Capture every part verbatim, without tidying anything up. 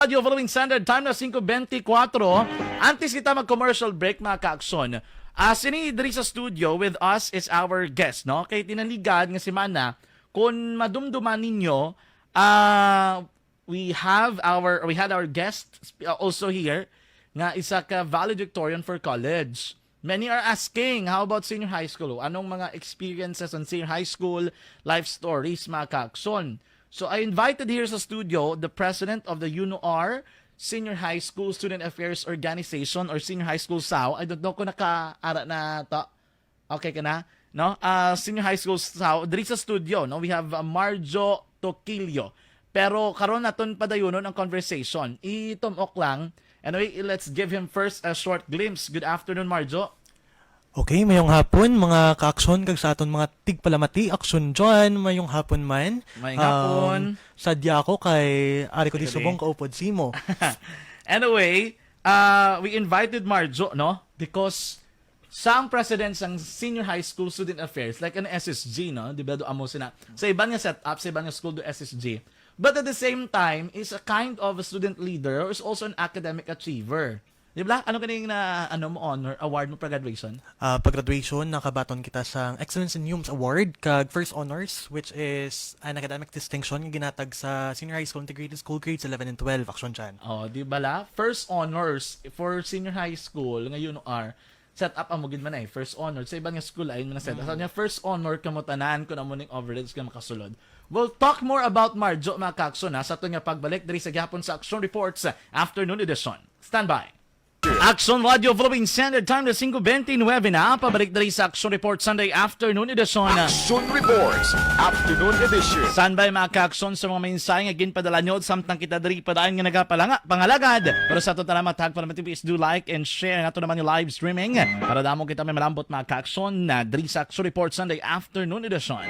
Radio Philippine Standard Time na singko bente-kwatro. Antes kita mag-commercial break, mga ka-aksyon, ah, sini diri sa studio with us is our guest, no? Kay tinaligan nga semana, kung madumduman ninyo, ah, we have our, we had our guest sp-, uh, also here, nga isa ka valedictorian for college. Many are asking, how about senior high school? Anong mga experiences on senior high school, life stories, mga ka-aksyon? So I invited here sa studio the president of the UNOR Senior High School Student Affairs Organization or Senior High School SAO. I don't know kung nakaara na to. Okay ka na? No? Ah, Senior High School SAO, diri sa studio, no? We have, uh, Marjo Toquillo. Pero karon naton padayunon ang conversation. Itumok lang. Anyway, let's give him first a short glimpse. Good afternoon, Marjo. Okay, mayong hapon, mga ka-aksyon, kag sa aton mga tigpalamati, Aksyon John, mayong hapon man. Mayong hapon. Um, sadya ako kay ari ko di Sige. Subong kaupod simo. Anyway, uh, we invited Marjo, no? Because sang president sang Senior High School Student Affairs, like an S S G, no? Di ba, do amo sina? Sa iban nga setup, sa iban nga school, do S S G. But at the same time, is a kind of a student leader or is also an academic achiever. Di ba? Ano ganing na, ano mo, honor, award mo pag-graduation? Ah, pag-graduation, nakabaton kita sa Excellence in Hum's Award, kag First Honors, which is an academic distinction nga ginatag sa senior high school integrated school grades eleven and twelve, Aksyon John. Oh, di ba la? First Honors for senior high school, nga UNOR, set up amo gid man eh. First Honor, sa iban nga school, ay man set up. Mm. Sa niya, first honor kamo tanan kung amo ning overage nga makasulod. We'll talk more about Marjo, mga ka-aksyon, ha, sa aton nga pagbalik diri sa gihapon sa Aksyon Reports, uh, Afternoon Edition. Stand by. Aksyon Radio Philippine Standard Time na singko bente-nuebe na. Pabalik diri sa Aksyon Report Sunday Afternoon Edition. Action Reports, Afternoon Edition. Standby, mga ka-aksyon, sa mga mensahe nga ginpadala nyo samtang kita diri padayon nga nagapalanga-, pangalagad. Pero sa ato tanan, matag para matipis, do like and share ang ato naman yung live streaming para damo kita may malambot, mga ka-aksyon, na diri sa Aksyon Report Sunday Afternoon Edition.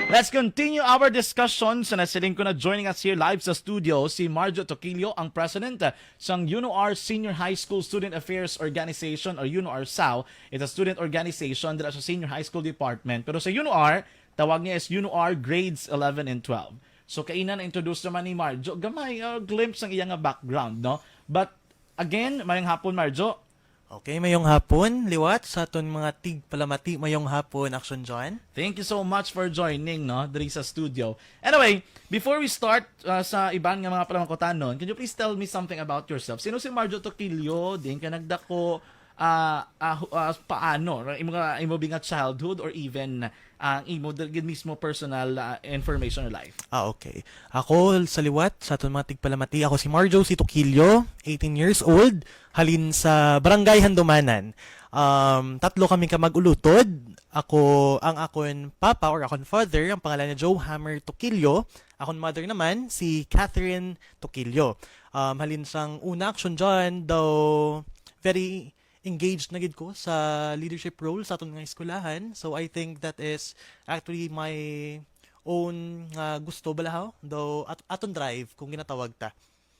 Let's continue our discussion. Sa nasiling ko na, joining us here live sa studio si Marjo Toquillo, ang president sang UNOR Senior High School Student Affairs Organization or UNOR SAO. It's a student organization dira sa Senior High School Department. Pero sa UNOR, tawag niya is UNOR Grades eleven and twelve. So, kaina na-introduce naman ni Marjo, gamay, uh, glimpse ang iya nga background, no? But, again, mayong hapon, Marjo. Okay, mayong hapon, liwat sa aton mga tigpalamati, mayong hapon, Action John. Thank you so much for joining, no, diri sa studio. Anyway, before we start, uh, sa iban nga mga palamangkutanon, can you please tell me something about yourself? Sino si Marjo Toquillo? Diin ka nagdako? Ah, ah, hu-, ah, paano? Imo nga, imo bi nga childhood or even ang imo dal-, gid mismo personal, ah, information or life? Ah, okay. Ako, sa liwat, sa aton mga tigpalamati, ako si Marjo, si Toquillo, eighteen years old, halin sa Barangay Handumanan. Um, tatlo kami ka mag-ulutod. Ako, ang akon papa or akon father, ang pangalan niya Joe Hammer Toquillo. Akon mother naman, si Catherine Toquillo. Um, halin sang una, Action John, daw very engaged na gid ko sa leadership role sa aton nga eskwelahan. So, I think that is actually my own nga gusto balahaw, daw at-, aton drive kung ginatawag ta.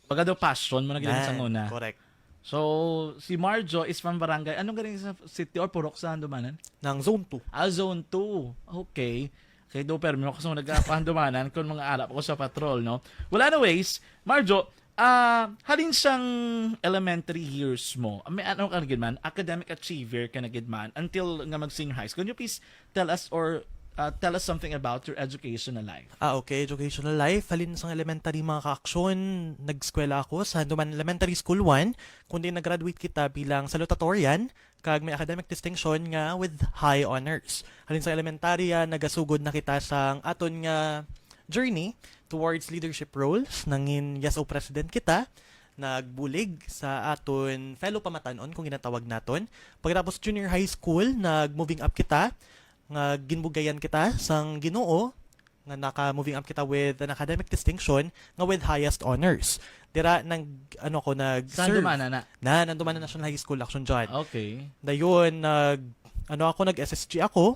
Baga daw passion mo na gid sa Nan, una. Correct. So, si Marjo is from barangay, anong galing sa city or purok sa Handumanan? Nang zone two. Ah, zone two. Okay. Kay do permi ako sa nagkapandumanan kung mga alap ako sa patrol, no? Well, anyways, Marjo, ah, halin sang elementary years mo, may ano ka na gid man, academic achiever ka na gid man, until nga mag-senior high school. Can you please tell us or, ah, tell us something about your educational life? Ah, okay, educational life. Halin sang elementary, mga ka-aksyon, nag-eskwela ako sa Handumanan Elementary School one, kundi nag-graduate kita bilang salutatorian, kag may academic distinction nga with high honors. Halin sa elementarya, nagasugod na kita sang aton nga journey towards leadership roles. Nangin Y S O president kita, nagbulig sa aton fellow pamatan-on, kung ginatawag naton. Pagkatapos junior high school, nag-moving up kita, nga ginbugayan kita sang Ginoo, nga naka-moving up kita with an academic distinction nga with highest honors. Dira nag, ano ako, nag-serve. Saan dumana na? Na, Handumanan National High School, Action John. Okay. Dayon, nag, ano ako, nag-S S G ako,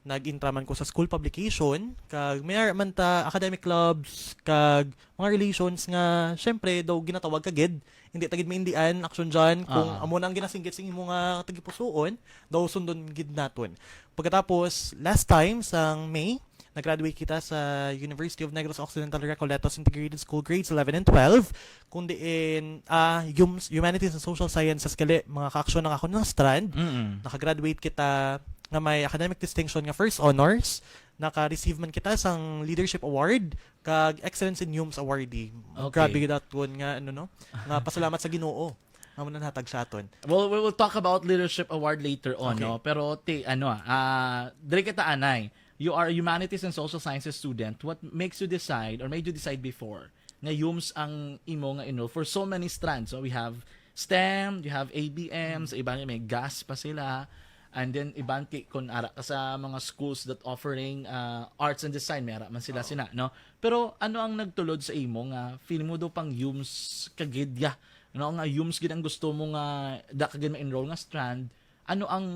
nag-intra man ko sa school publication, kag may man ta academic clubs, kag mga relations nga, syempre, daw ginatawag ka gid, hindi ta gid maindian, Action John, kung Ah. amo na ang ginasinggit sa imo nga tagipusuon, daw sundon gid naton. Pagkatapos, last time, sang May, Nag-graduate kita sa University of Negros Occidental Recoletos Integrated School, grades eleven and twelve, kung diin, ah, hum-, Humanities and Social Sciences gali, mga kaaksyon, ang akon nga strand. Mm-mm. Nakagraduate kita nga may academic distinction nga first honors. Naka-receive man kita sang Leadership Award kag Excellence in Humanities Awardee. Okay. Grabe gid aton nga, ano, no? Nga pasalamat sa Ginoo nga mo nahatag sa aton. Well, we will talk about Leadership Award later on, Okay. no? Pero, ti, ano, ah, ah, diri kita, anay. You are a Humanities and Social Sciences student. What makes you decide or made you decide before nga Humanities ang imo nga enroll for so many strands? So, we have STEM, you have ABM, sa iba may GAS pa sila. And then, iban ki, kung ara ka sa mga schools that offering, ah, arts and design, may ara man sila Oo. sina, no? Pero ano ang nagtulod sa imo nga feeling mo do pang Humanities ka gid ya? Ano nga Humanities gid ang gusto mo nga da ka gid ma-enroll nga strand? Ano ang,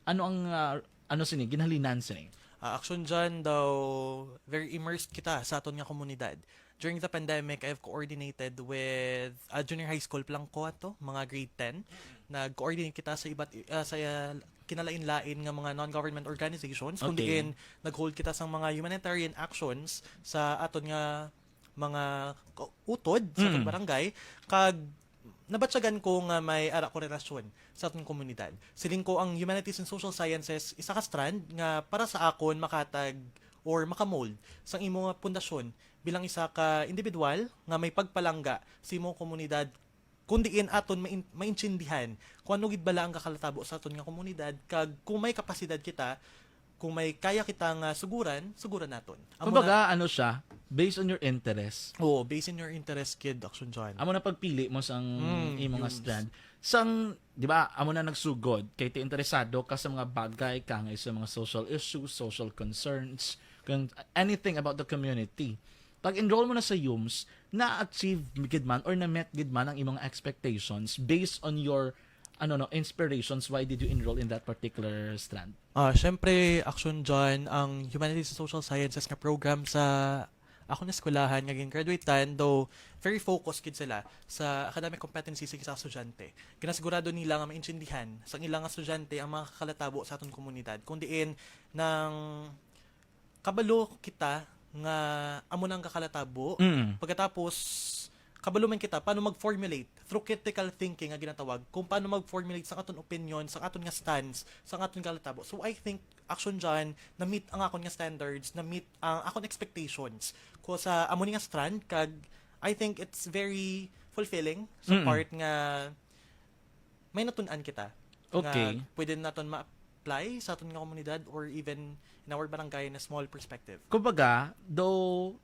ano ang, ah, ano sini, ginhalinan sini? Ah, Action John daw, very immersed kita sa aton nga komunidad. During the pandemic, I've coordinated with, ah, junior high school pa lang ko ato, mga grade ten. Nag-coordinate kita sa iba't, ah, sa, ah, kinalain-lain nga mga non-government organizations, kung Okay. diin nag-hold kita sang mga humanitarian actions sa aton nga mga ko-, utod sa Mm. aton barangay, kag nabatyagan ko nga may ara ko relasyon sa aton komunidad. Siling ko, ang Humanities and Social Sciences, isa ka strand nga para sa akon makatag or makamold sang imo nga pundasyon bilang isa ka individual nga may pagpalangga sa imong komunidad, kung diin aton main-, maintindihan kung ano gid bala ang gakalatabo sa aton nga komunidad, kag kung may kapasidad kita, kung may kaya kita nga suguran, suguran naton. Amo na. Kumbaga, ano siya, based on your interest. Oo, based on your interest, kid, Action John. Amo na pagpili mo sang Mm, imo nga Humanities. strand. Sang, di ba, amo na nagsugod kay ti interesado ka sa mga bagay ka nga sa mga social issues, social concerns, kung anything about the community. Pag-enroll mo na sa Humanities, na-achieve gid man or na-met gid man ang imong expectations based on your, ano, no, inspirations? Why did you enroll in that particular strand? Ah, syempre, Action John, ang Humanities and Social Sciences nga program sa akon nga eskwelahan nga gin-graduatean, though very focused gid sila sa academic competency sa isa ka estudyante. Ginasigurado nila nga maintindihan sang ilang estudyante ang mga kakalatabo sa aton komunidad, kung diin nang kabalo kita nga amo nang kakalatabo. Mm. Pagkatapos, kabalo man kita paano mag-formulate through critical thinking nga ginatawag, kung paano mag-formulate sang aton opinion, sang aton nga stance, sang aton kalatabo. So, I think, Action John, na-meet ang akon nga standards, na-meet ang akon expectations ko sa amo ni nga strand, kag I think it's very fulfilling sa Mm-mm. part nga may natun-an kita Okay. nga pwede naton ma-apply sa aton nga komunidad or even in our barangay na small perspective. Kumbaga, though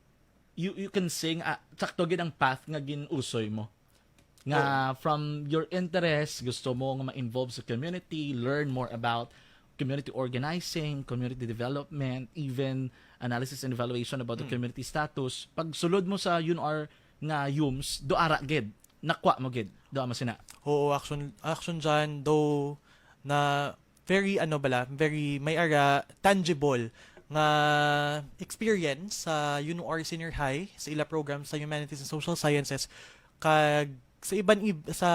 you, you can say nga, ah, sakto gid ang path nga gin-usoy mo. Nga from your interest, gusto mo nga ma-involve sa community, learn more about community organizing, community development, even analysis and evaluation about the Mm. community status. Pag sulod mo sa Humanities nga Humanities, do ara gid, nakwa mo gid, do amo sina. Oo, Action, Action John, though na very, ano bala, very may ara tangible nga experience sa Humanities Senior High, sa ila program sa Humanities and Social Sciences, kag sa iban ib-, sa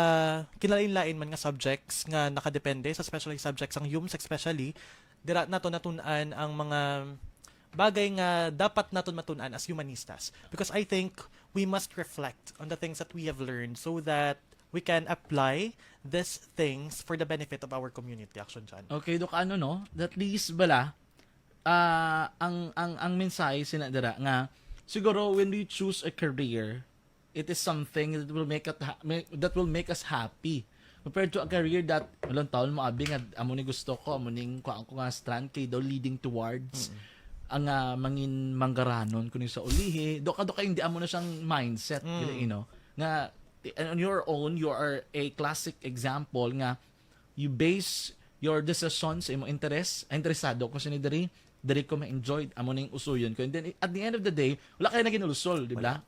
kinalain-lain man nga subjects nga nakadepende sa specialized subjects, ang Humanities especially, dira nato natun-an ang mga bagay nga dapat naton matun-an as humanistas. Because I think we must reflect on the things that we have learned so that we can apply these things for the benefit of our community, Action John. Okay, Doc, ano, no? At least bala, ah, ang, ang, ang mensahe sina dira nga, siguro when we choose a career, it is something that will make it ha- may- that will make us happy. Compared to a career that, walang taon mo abi nga, amo ni gusto ko, amo ning kuhaan ko nga strand kay daw leading towards ang, ah, mangin manggaranon kuno sa ulihi. Do ka, do ka, hindi amo na siyang mindset, Mm. you know, nga on your own, you are a classic example nga you base your decision sa imong interest. Ay, interesado ko sini diri, diri ko ma-enjoy, amo ning usuyon ko. And then, at the end of the day, wala kayo naging ulusol, di ba?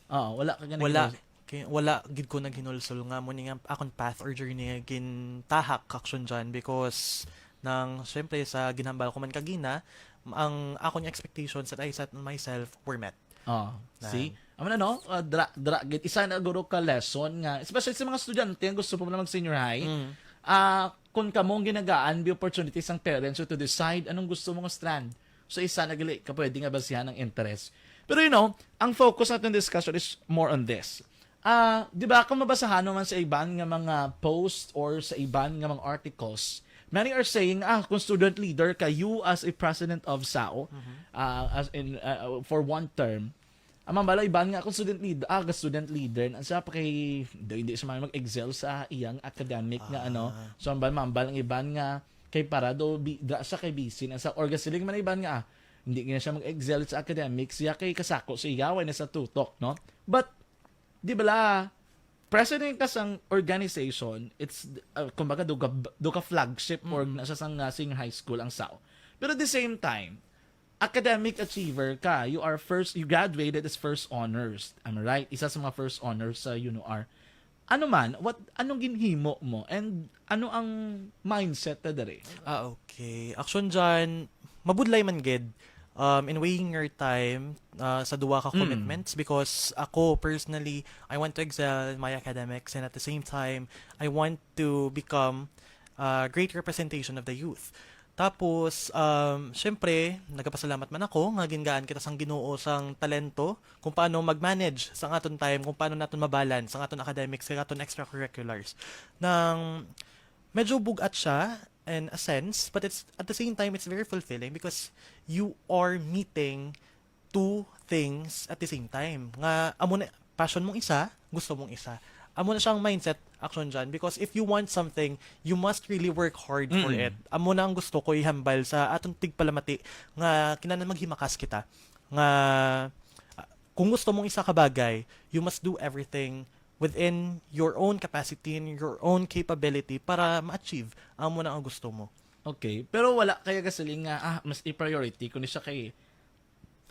Oo, wala ka Wala, kay, wala gid ko naghinulsol nga mo ni nga akon path or journey nga gintahak, Action John, because nang, syempre, sa ginhambal ko man kagina, ang akon expectations that I set on myself were met. Oh, Na- see? Amo na, no? Uh, dra, dra, gid. Isa na guro ka lesson nga, especially sa mga estudyante nga gusto pa man mag-senior high, Mm. ah, kung kamo ang ginagaan, may opportunity sang parents to decide anong gusto mo nga strand. So, isa na gali ka pwede nga basihan ang interest. Pero, you know, ang focus natin discussion is more on this. Ah, di ba, kung mabasahan naman sa iban nga mga post or sa iban nga mga articles, many are saying, ah, kung student leader ka, you as a president of sao, ah, as in, ah, for one term, ang mambala iban nga, kung student leader, ah, ga student leader na siya pa kay, do, hindi siya mag-excel sa iyang academic nga ano. So, mambal, mambal ang iban nga kay para do, bi, da siya kay busy na sa, or gasiling man iban nga, ah, hindi na siya mag-excel sa academic, siya kay kasako sa iyaway na sa tutok, no? But, di bala, president ka sang organization, it's, uh, kumbaga, do ka, do ka flagship or na siya sang, uh, sing high school ang sao. Pero at the same time, academic achiever ka. You are first, you graduated as first honors. Am I right? Isa sa mga first honors sa UNOR. Ano man, what, anong ginhimo mo? And ano ang mindset na diri? Ah, okay. Action dyan, mabudlay man gid, um, in weighing your time, uh, sa duwa ka commitments, because ako personally, I want to excel in my academics, and at the same time, I want to become a great representation of the youth. Tapos, um, syempre, nagapasalamat man ako nga gingaan kita sang Ginoo sang talento kung paano mag-manage sa aton time, kung paano naton mabalance ang aton academics kag aton extracurriculars. Nang medyo bugat siya in a sense, but it's, at the same time, it's very fulfilling because you are meeting two things at the same time. Nga, amo na, passion mong isa, gusto mong isa. Amo na siyang mindset, action dyan. Because if you want something, you must really work hard for it. Amo na ang gusto ko ihambal sa atong tigpalamati nga kinahanglan maghimakas kita. Nga, ah, kung gusto mong isa ka bagay, you must do everything within your own capacity and your own capability para ma-achieve amo na ang gusto mo. Okay, pero wala kaya gasiling nga, ah, mas i-priority kundi siya kay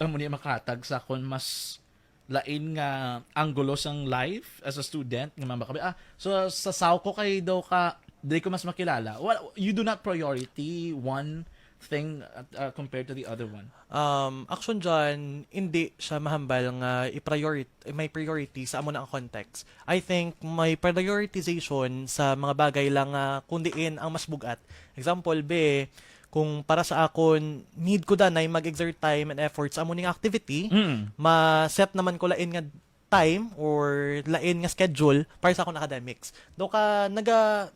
amo ni makahatag sa akon mas lain nga anggulo sang life as a student nga mama kami. Ah, so sa sao ko kay daw ka dili ko mas makilala. Well, you do not priority one thing, uh, compared to the other one. Um, action dyan, hindi siya mahambal nga i-priority, may priority sa amo na ang context. I think may prioritization sa mga bagay lang nga kung diin ang mas bugat. Example, be, kung para sa akon, need ko danay mag-exert time and effort sa amo ning activity, Mm. ma-set naman ko lain nga time or lain nga schedule para sa akon academics. Do ka naga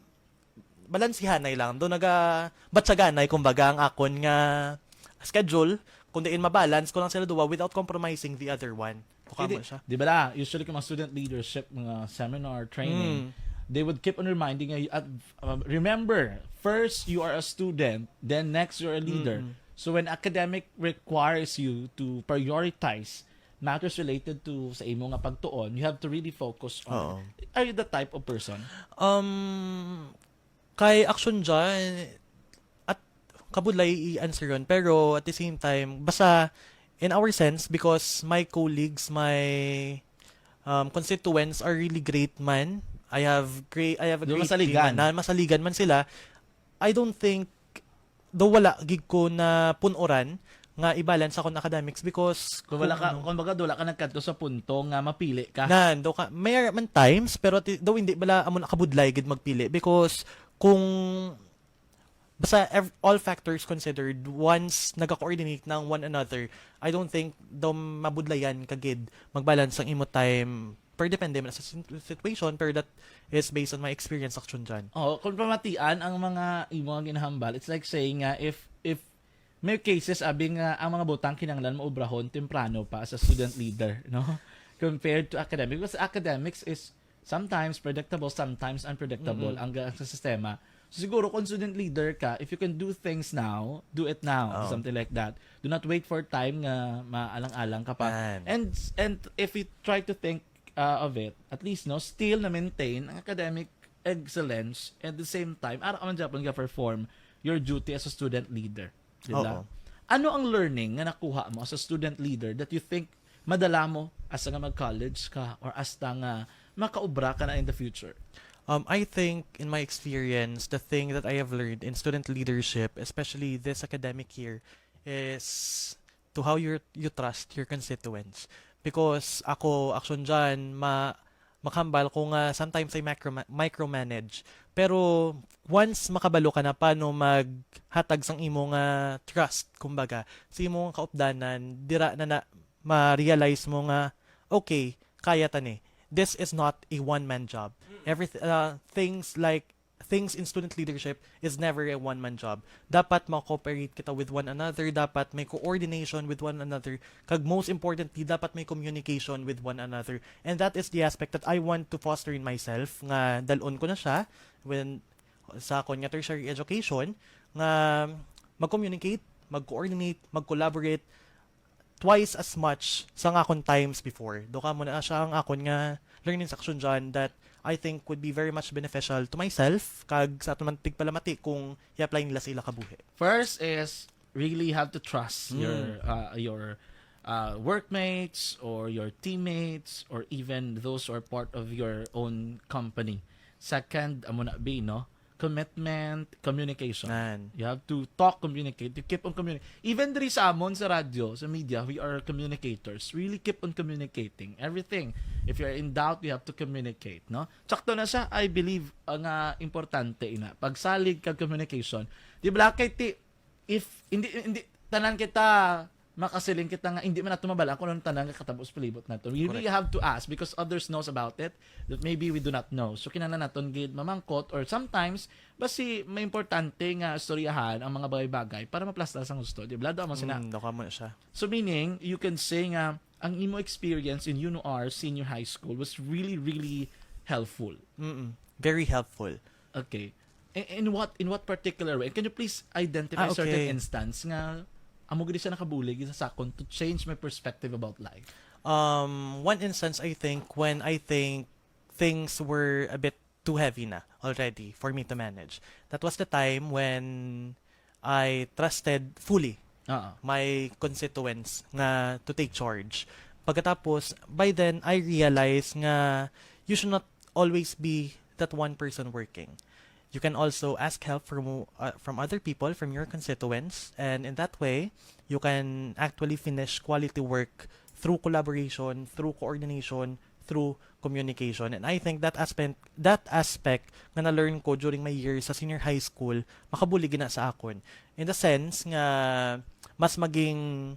balansihanay lang, do naga batsaganay kumbaga ang akon nga schedule, kung diin mabalance ko lang sila duwa without compromising the other one. Kuha Hindi, mo siya. Di ba la, usually kung mga student leadership, mga seminar, training, Mm. they would keep on reminding you, at, uh, remember, first you are a student, then next you're a leader. Mm-mm. So when academic requires you to prioritize matters related to sa imo nga pagtuon, you have to really focus on Oo. it. Are you the type of person? Um, kay action dyan, at kabudlay i-answer yun, pero at the same time, basta in our sense, because my colleagues, my, um, constituents are really great man. I have great, I have a Do great masaligan. team na masaligan man sila. I don't think, do wala gid ko na punuran nga i-balance akong academics because Kung wala kung ka, ano, kung baga, wala ka nagkadto sa punto nga mapili ka. Nan, do ka, may man times, pero ti-, do hindi bala amo na kabudlay gid magpili because kung basta ev-, all factors considered, once naga-coordinate ng one another, I don't think daw mabudlayan ka gid mag-balance ang imo time. Per depende man sa sin-, situation, pero that is based on my experience, action dyan. Oh, kung pamatian ang mga imo nga ginahambal, it's like saying nga if, if may cases, abi nga ang mga butang kinahanglan mo obrahon temprano pa as a student leader, no? Compared to academic. Because academics is sometimes predictable, sometimes unpredictable Mm-mm. ang ga-, sa sistema. So, siguro kung student leader ka, if you can do things now, do it now, Oh. something like that. Do not wait for time nga maalang-alang ka pa. Yan. And, and if you try to think, uh, of it, at least, no, still na-maintain ang academic excellence, at the same time, ara ka man gyapon ga-perform your duty as a student leader. Di ba? Oo. Ano ang learning nga nakuha mo as a student leader that you think madala mo hasta nga mag-college ka or hasta nga makaobra ka na in the future? Um, I think, in my experience, the thing that I have learned in student leadership, especially this academic year, is to how you, you trust your constituents. Because ako, action dyan, ma-, makahambal ko nga sometimes I micro- micromanage. Pero once makabalo ka na paano maghatag sang imo nga trust, kumbaga, sa imo nga kaupdanan, dira na na ma-realize mo nga, okay, kaya ta ni. This is not a one-man job. Every uh, things like things in student leadership is never a one-man job. Dapat ma-cooperate kita with one another, dapat may coordination with one another, kag most importantly, dapat may communication with one another. And that is the aspect that I want to foster in myself, nga dalon ko na siya when sa akon nga tertiary education, nga mag-communicate, mag-coordinate, mag-collaborate twice as much sa nga akon times before. Duka mo na siya ang akon nga learning section dyan that I think would be very much beneficial to myself kag sa aton man tigpalamati kung i-apply nila sa ila kabuhi. First is really have to trust Mm. your uh, your uh, workmates or your teammates or even those who are part of your own company. Second, amo na B, no? Commitment, communication. Nan. You have to talk, communicate. You keep on communicating. Even diri sa amon sa radyo, sa media, we are communicators. Really keep on communicating. Everything. If you're in doubt, you have to communicate, no? Sakto na siya, I believe, ang ah, importante ina. Pagsalig kag communication. Di ba, kay ti, if, hindi, hindi, tanan kita, makasiling kita nga, hindi man nato mabala kung anong tanan nga katabo sa palibot nato. We really Correct. have to ask because others knows about it that maybe we do not know. So, kinahanglan naton gid mamangkot or sometimes, basi may importante nga istoryahan ang mga bagay-bagay para maplastar sang gusto. Di ba? Lado mo sina. Mm, duka mo na siya. So, meaning, you can say nga, ang imo experience in UNOR Senior High School was really, really helpful. Mm-mm. Very helpful. Okay. In, in what in what particular way? And can you please identify Ah, certain okay. instance nga amo gid siya nakabulig sa sakon to change my perspective about life? Um, one instance, I think, when I think things were a bit too heavy na already for me to manage. That was the time when I trusted fully Oo. my constituents nga to take charge. Pagkatapos, by then, I realized nga you should not always be that one person working. You can also ask help from uh, from other people, from your constituents, and in that way, you can actually finish quality work through collaboration, through coordination, through communication. And I think that aspect that aspect nga na-learn ko during my years sa senior high school, makabulig na sa akon. In the sense nga mas maging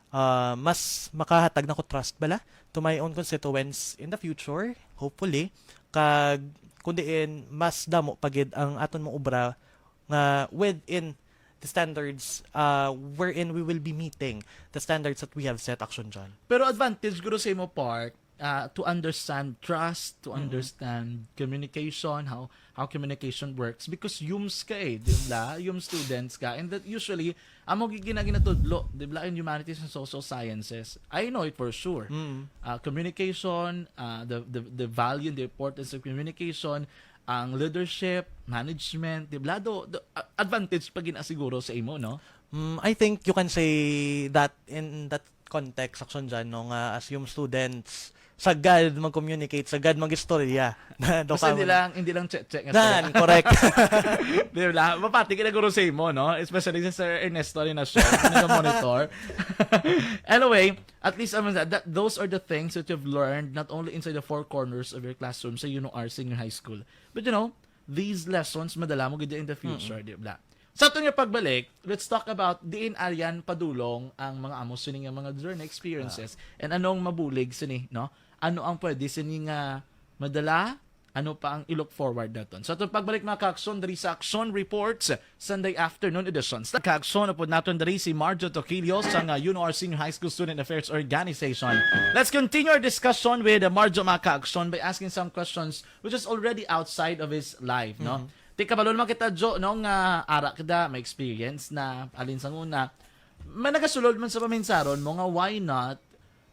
ah, mas makahatag na ko trust bala to my own constituents in the future, hopefully, kag kun diin mas damo pa gid ang aton maubra nga within the standards uh, wherein we will be meeting the standards that we have set, Action John. Pero advantage guro sa imo part uh, to understand trust, to Mhm. understand communication, how how communication works because yums ka eh, di ba? Yum students ka and that usually amo gid gina- ginatudlo, di ba, in humanities and social sciences. I know it for sure. Mm. Uh, communication, uh, the, the the value and the importance of communication, ang leadership, management, di ba? Do, do, uh, advantage pa ginasiguro sa imo, no? Mm, I think you can say that in that context, Action John, no, nga as yung students, sagad mag-communicate, sagad mag-istorya. Na, do Basta ka hindi man- lang, hindi lang check-check nga Nan, correct. Di ba? Mapati ka na guro sa imo, no? Especially si Sir Ernesto rin na siya, na monitor. Anyway, at least um, that, those are the things that you've learned not only inside the four corners of your classroom sa UNOR Senior High School. But you know, these lessons madala mo gid in the future, di ba? Sa aton nga pagbalik, let's talk about diin alyan padulong ang mga amo sini nga mga journey experiences and anong mabulig sini, no? Ano ang pwede sini nga madala? Ano pa ang i-look forward naton? Sa aton pagbalik, mga Kaakson, diri sa Action Reports, Sunday afternoon editions. Kaakson, upod naton diri si Marjo Toquillo sa nga UNOR Senior High School Student Affairs Organization. Let's continue our discussion with uh, Marjo, mga Kaakson, by asking some questions which is already outside of his life, no? Ti kabalo naman kita, Jo, no, nga ara kita, may experience na, alin sa una, may nagasulod man sa paminsaron mo nga why not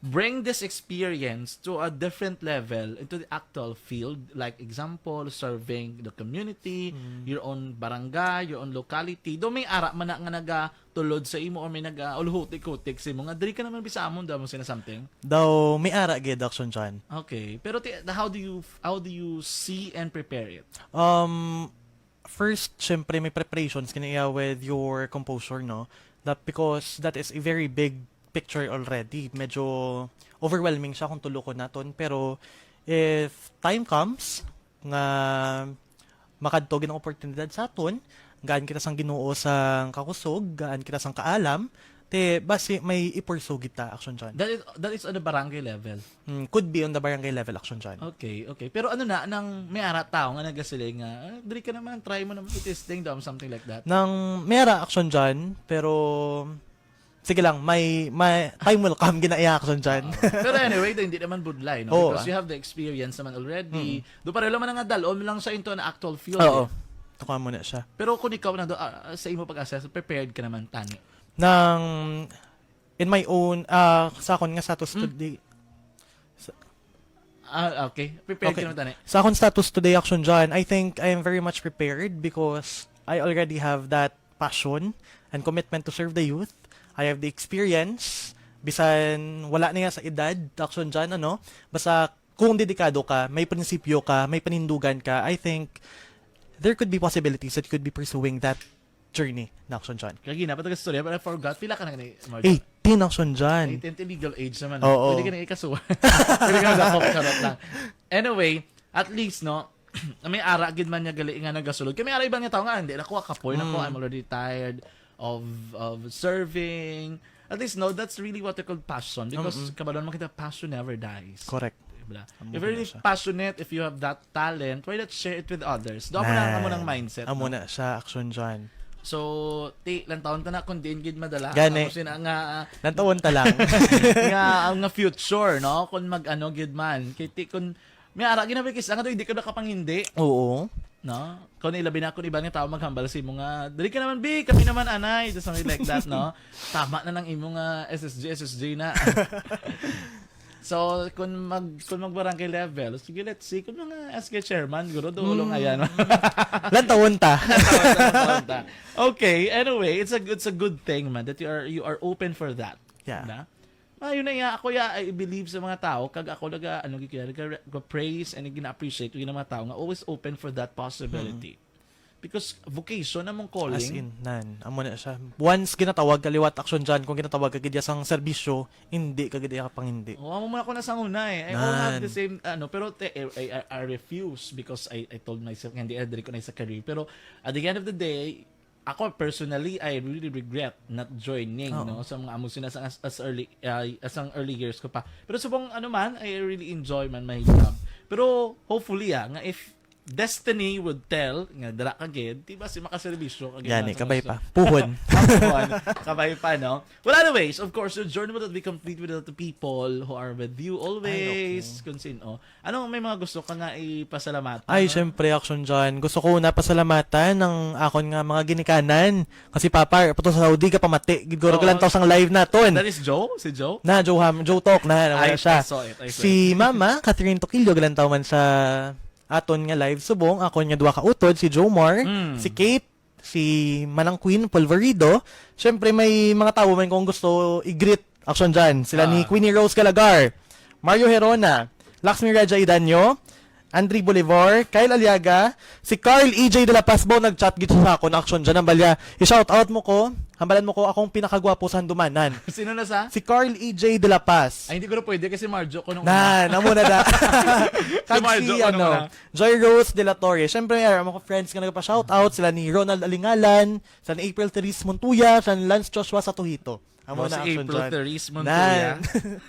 bring this experience to a different level, into the actual field, like example, serving the community, your own barangay, your own locality. Do may ara man na nga nagatulod sa imo or may nagaulhutik-hutik sa imo nga diri ka naman bisa amon daw mo sina something. Daw may ara gid, Action John. Okay, pero ti, how do you how do you see and prepare it? Um, first, syempre, may preparations kaniya with your composure, no? That because that is a very big picture already. Medyo overwhelming siya kung tulukon naton. Pero If time comes nga makadto gid ang oportunidad sa aton, gaan kita sang Ginoo sang kakusog, gaan kita sang kaalam, te basi may ipursu kita, Action John. That is, that is on the barangay level. Mm, could be on the barangay level, Action John. Okay, okay. Pero ano na, nang may ara tao nga nagasiling nga, "Ah, diri ka naman, try mo naman, it is thing daw," something like that. Nang may ara, Action John, pero sige lang, may, may time will come, gina-, iya, Action John. Ah, pero anyway, hindi naman budlay, no? Oo, Because ah. you have the experience naman already. Mm. Do pareho lang man nga dalom lang sa into an actual field, Oo. eh. Tukuan mo na siya. Pero kung ikaw na do, ah, sa imo pag-assess, prepared ka naman, tani? Nang, in my own, ah, sa akon nga status Hmm. today, sa Ah, okay. Prepared Okay. ka naman, tani? Sa akon status today, Action John, I think I am very much prepared because I already have that passion and commitment to serve the youth. I have the experience. Bisan wala niya sa edad, Action John, ano? Basta kung dedikado ka, may prinsipyo ka, may panindugan ka, I think there could be possibilities that you could be pursuing that journey na, Action John. Kaya ginapa taga istorya, but I forgot. Pila ka na gani, Mark? Eighteen, Action John. Eighteen, legal age naman. Oo. Pwede ka na ikasuhan. Pwede ka na dakop, charot lang. Anyway, at least, no, may ara gid man niya gali nga nagasulod. Kaya may ara iban nga tao nga, "Hindi, ako, kapoy na ko. Mm. I'm already tired of, of serving." At least, no, that's really what you call passion. Because Mm-mm. kabalo naman kita, passion never dies. Correct. Diba? Amo If you're na really siya. passionate, if you have that talent, why not share it with others? Do, amo na, amo nang Nan. mindset, Amo no? na siya, Action John. So, ti, lantawon ta na kung diin gid madala. Gani. Amo sina nga, ah, Lantawon ta lang. nga, ang nga future, no? Kung mag-ano gid man. Kay ti, kung may ara, ginabikis, ang ato, hindi ka nakapangindi. Oo. No? Kung ilabi na, kung iba nga tao maghambal sa imo nga, "Dali ka naman, bi, kami naman, anay." Just something like that, no? Tama na lang imo nga S S G, S S G na. So, kung mag-, kung mag-barangay level, sige, let's see, kung mga S K chairman, guro, doon Mm. ayan. Lantawon ta. Lantawon ta, lantawon ta. Okay, anyway, it's a, it's a good thing, man, that you are, you are open for that. Yeah. Na? Ah, yun na nga, ako, ya, I believe sa mga tao, kag ako naga, ano, gid kaya, naga, naga-praise and gina-appreciate ko yung mga tao nga always open for that possibility. Mm. Because vocation na mong calling. As in, nan. Amo na siya. Once ginatawag ka liwat, Action John, kung ginatawag ka gid sang serbisyo, hindi ka gid iya pangindi. Oh, amo man ako na sa una eh. I all have Nan. the same, ano, pero te, I, I, I refuse because I, I told myself nga hindi, eh, diri ko na sa career. Pero at the end of the day, ako personally, I really regret not joining, Oh. no? Sa mga amo sina sa, as, as early, ah, as ang early years ko pa. Pero subong, ano man, I really enjoy man my job. Pero hopefully, ah, nga if destiny would tell nga dira ka gid, di ba, si makaserbisyo ka gid Gani, na sa kabay mga pa. Puhon. Puhon. Kabay pa, no? Well, anyways, of course, your journey will not be complete without the people who are with you always. Ay, okay. Kung sino. Ano, may mga gusto ka nga ipasalamatan, Ay, no? syempre, Action John. Gusto ko na pasalamatan ang akon nga mga ginikanan. Kasi, Papa, pato sa Saudi ka pamati. Gid guro Oo. galantaw sang live naton. That is Joe? Si Joe? Na, Joe Ham, Joe Talk na, na I, wala siya. I saw it, I saw Si it. Mama, Catherine Toquillo, galantaw man sa aton nga live subong, akon nga duha ka utod, si Jomar, Mm. si Kate, si Manang Queen Polvorido. Siyempre, may mga tawo man kung gusto i-greet, Action John. Sila ni Ah. Queenie Rose Calagar, Mario Herona, Laxmi Raja Idanyo, Andre Bolivar, Kyle Aliaga, si Carl E J de la Paz, bo, nag-chat gid sa akon, Action John. Ang balya, i-shout out mo ko, hambalan mo ko, akong pinakagwapo sa Handumanan. Sino na sa? Si Carl E J de la Paz. Ay, hindi ko na pwede kasi Marjo ko nung Nan, amo na da. Si Kag Marjo si, ko nung ano, una. Joy Rose de la Torre. Siyempre, may mga friends nga nagpa-shoutout, sila ni Ronald Alingalan, sila ni April Therese Montoya, sila ni Lance Joshua Satuhito. Amo Oh, na si ang April sundan. Therese Montoya. Nan.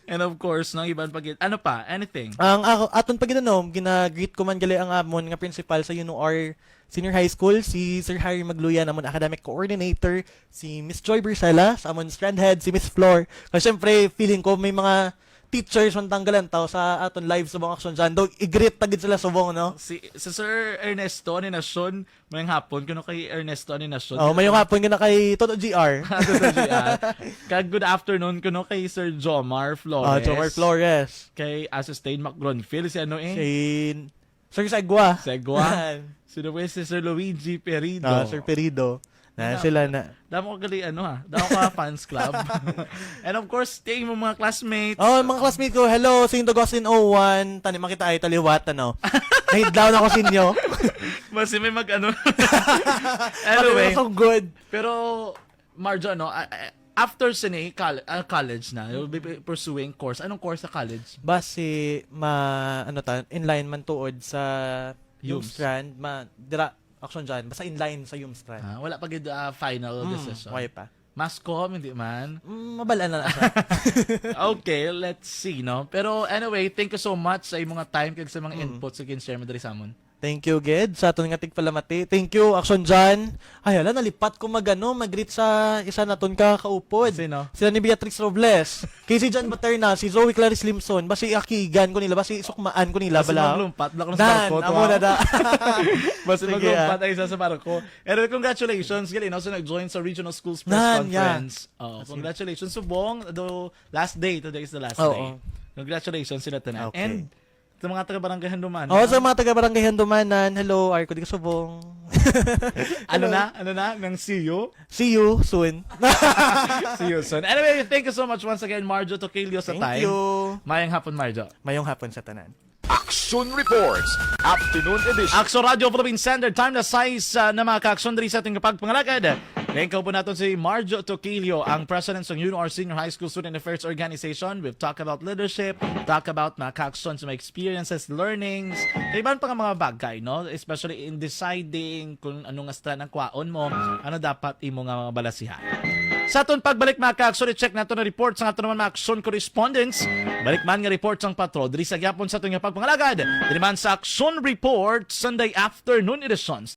And of course, nang iban pa gid. Ano pa? Anything? Ang ako, aton pa gid, ano, gina-greet ko man gali ang amon nga principal sa U N O R Senior High School, si Sir Harry Magluya, namon academic coordinator, si Miss Joy Bercela, sa amon strand head, si Miss Flor. Kasi syempre, feeling ko may mga teachers man tanggalan tao sa aton live subong, Action John. Do, i-greet ta gid sila subong, no? Si, si Sir Ernesto ni Nacion, mayong hapon kuno kay Ernesto ni Nacion. Oh, mayong hapon kuno kay Toto G R. Toto G R. Kag good afternoon kuno kay Sir Jomar Flores. Ah, Jomar Flores. Kay Assistant Mac Gronfield, si ano eh? Si Sir Segwa. Segwa. Yan. Sino po yung si Sir Luigi Perido? Ah, Sir Perido. Na Damo. sila na. Damo ko gali, ano, ha? Damo ka fans club. And of course, kay mo mga classmates. Oh, mga classmate ko, hello, Saint Augustine oh one. Tani makita ay taliwat, ano. Nahidlaw na ko sa inyo. Basi may mag-ano. Anyway. Ano, so good. Pero, Marjo, ano, I, I, After sini, col-, ah, college na, you'll be pursuing course. Anong course sa college? Basi, ma, ano ta, inline man tuod sa yung Yums. strand, ma, dira, action dyan, basta inline sa yung strand. Ah, wala pa gid ah, final Mm, decision. Why pa? Mass comm, hindi man. Mm, mabala na lang siya. Okay, let's see, no? Pero anyway, thank you so much sa imong time kag sa mga Mm. inputs nga gin-share mo diri sa amon. Thank you, Ged, sa aton nga tigpalamati. Thank you, Action John. Ay, hala, nalipat ko magano, mag-greet sa isa naton ka kaupod. Sino? Sila ni Beatrice Robles. Kay si John Baterna, si Zoe Clarice Limson, basi akigan ko nila, basi sukmaan ko nila, Basi bala. maglumpat, bala ko sa Nan, barko, amo to, na ah. da. Basi Sige, maglumpat ay isa sa barko. Anyway, congratulations, gali, no? So, nag-join sa Regional Schools Press Nan, yeah. Conference. Oh, congratulations, subong. Though last day, today is the last Oo. day. Congratulations sila tanan. Okay. And sa mga taga Barangay Handuman. Oh, sa mga taga Barangay Handumanan, hello, Arco de Subong. Ano na? Ano na? Nang see you? See you soon. See you soon. Anyway, thank you so much once again, Marjo Tokilio, sa Thank time. You. Mayang hapon, Marjo. Mayong hapon sa tanan. Action Reports, Afternoon Edition. Action Radio Philippine Standard Time na sais uh, na mga kaaksyon diri sa ating kapagpangalagad. Ngayon po natin si Marjo Tokilio, ang President ng UNOR Senior High School Student Affairs Organization. We've talked about leadership, talk about mga kaaksyon sa mga experiences, learnings, kay iban pa nga mga bagay, no? Especially in deciding kung ano nga strand ang kwaon mo, ano dapat imo nga mga balasihan. Sa aton pagbalik, mga kaaksyon, i-check nato na report sa aton naman mga aksyon correspondents. Balik man nga report sang patro diri sa gyapon sa aton nga pagpangalagad. Diri man sa Action Report, Sunday afternoon editions.